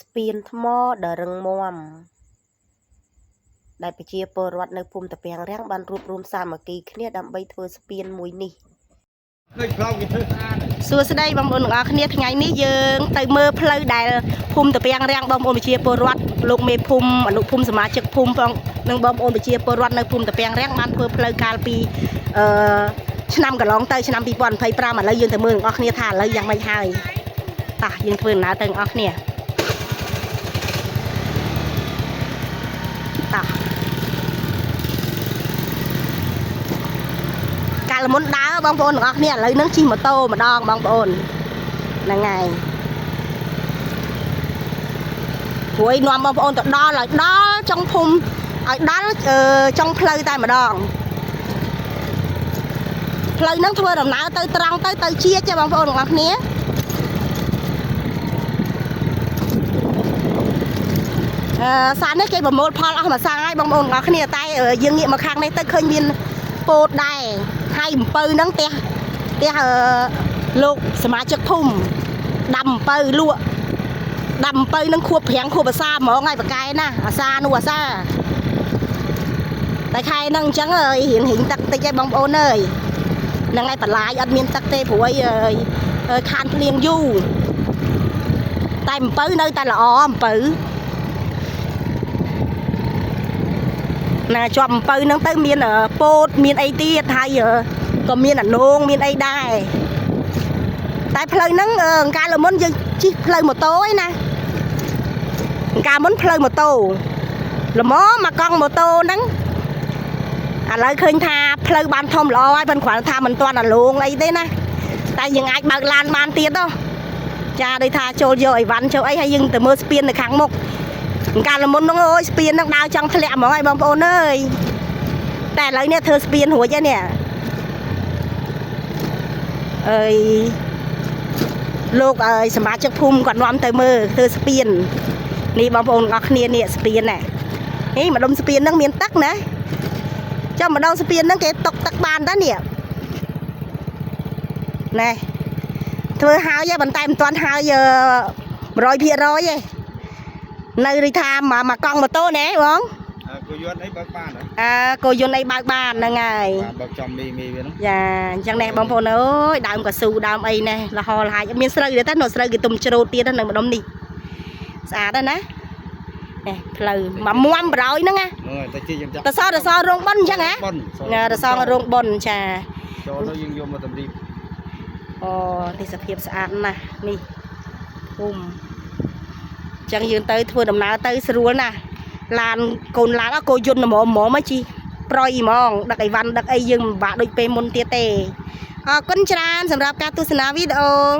ស្ពានថ្មដ៏រឹងមាំដែលប្រជាពលរដ្ឋនៅភូមិត្រពាំងរាំងបានរួបរួមសាមគ្គីគ្នាដើម្បីធ្វើស្ពានមួយនេះ ឃើញផ្លូវគេធ្វើស្អាត សួស្តីបងប្អូនទាំងអស់គ្នាថ្ងៃនេះយើងទៅមើលផ្លូវដែលភូមិត្រពាំងរាំងបងប្អូនប្រជាពលរដ្ឋលោកមេភូមិអនុភូមិសមាជិកភូមិផងនិងបងប្អូនប្រជាពលរដ្ឋនៅភូមិត្រពាំងរាំងបានធ្វើផ្លូវកាលពីអឺឆ្នាំកន្លងទៅឆ្នាំ2025ឥឡូវយើងទៅមើលទាំងអស់គ្នាថាឥឡូវយ៉ាងម៉េចហើយតោះយើងធ្វើដំណើរទៅទាំងអស់គ្នាតោះកាលមុនដើរបងប្អូនទាំងអស់គ្នាឥឡូវហ្នឹងជិះម៉ូតូម្ដងបងប្អូនហ្នឹងហើយ ព្រួយនាំបងប្អូនទៅដល់ឲ្យដល់ចុងភូមិឲ្យដល់ចុងផ្លូវតែម្ដងផ្លូវហ្នឹងធ្វើដំណើរទៅត្រង់ទៅទៅជាតិចាបងប្អូនទាំងអស់គ្នាអឺសាននេះគេប្រមូលផលអស់មួយសាងហើយបងប្អូនទាំងអស់គ្នាតែយើងងាកមកខាងនេះទៅឃើញមានពោតដែរហើយអំពៅហ្នឹងផ្ទះផ្ទះលោកសមាជិកភូមិដាំអំពៅលក់ ដាំអំពៅនឹងខួបប្រាំងខួបអាសាហ្មងហើយបកែណាអាសានោះអាសាតែខែហ្នឹងអញ្ចឹងអើយរៀងរៀងទឹកតិចឯងបងប្អូនអើយហ្នឹងហើយបន្លាយអត់មានទឹកទេព្រោះអីអើយខានភ្លៀងយូរតែអំពៅនៅតែល្អអំពៅណាជាប់អំពៅហ្នឹងទៅមានពោតមានអីទៀតហើយក៏មានអានងមានអីដែរតែផ្លូវហ្នឹងកាលមុនយើងជិះផ្លូវម៉ូតូឯណា កាលមុនផ្លូវម៉ូតូល្មមមកកង់ម៉ូតូហ្នឹងឥឡូវឃើញថាផ្លូវបានធំល្អហើយប៉ុន្តែគ្រាន់ថាមិនទាន់អាលងអីទេណាតែយើងអាចបើកឡានបានទៀតហ៎ចាដូចថាចូលយកអីវ៉ាន់ចូលអីហើយយើងទៅមើលស្ពាននៅខាងមុខកាលមុនហ្នឹងអូយស្ពានហ្នឹងដើរចង់ធ្លាក់ហ្មងហើយបងប្អូនអើយតែឥឡូវនេះធ្វើស្ពានរួចហើយនេះអើយលោកអើយសមាជិកភូមិគាត់នាំទៅមើលធ្វើស្ពាន នេះបងប្អូនទាំងអស់គ្នានេះស្ពានណានេះម្ដុំស្ពានហ្នឹងមានទឹកណាចាំម្ដងស្ពានហ្នឹងគេតុកទឹកបានតានេះណែធ្វើហើយហ៎ប៉ុន្តែមិនទាន់ហើយ100%ទេនៅដូចថាមកកង់ម៉ូតូណែបង អើគោយន្តអីបើកបានហ៎ អើគោយន្តអីបើកបានហ្នឹងហើយ បាទបើកចំមីមីវាហ្នឹង ចាអញ្ចឹងណែបងប្អូនអើយដើមកស៊ូដើមអីណែលហលហាយអត់មានស្រូវទេតានៅស្រូវគេទុំច្រូតទៀតនៅម្ដុំនេះស្អាតណាស់ណានេះផ្លូវមកមុំបរោយហ្នឹងណា ហ្នឹងហើយតែជិះយើងចាក់ តសរសរោងប៉ុនអញ្ចឹងហ៎ ប៉ុន ណារសងរោងប៉ុនចា ចូលទៅយើងយកមកតម្រៀប អូទេសភាពស្អាតណាស់នេះភូមិអញ្ចឹងយើងទៅធ្វើដំណើរទៅស្រួលណាស់ឡានកូនឡានអត់គោយន្តហ្មងហ្មងមកជីប្រយហ្មងដឹកអីវ៉ាន់ដឹកអីយើងមិនបាក់ដូចពេលមុនទៀតទេអរគុណច្រើនសម្រាប់ការទស្សនាវីដេអូ។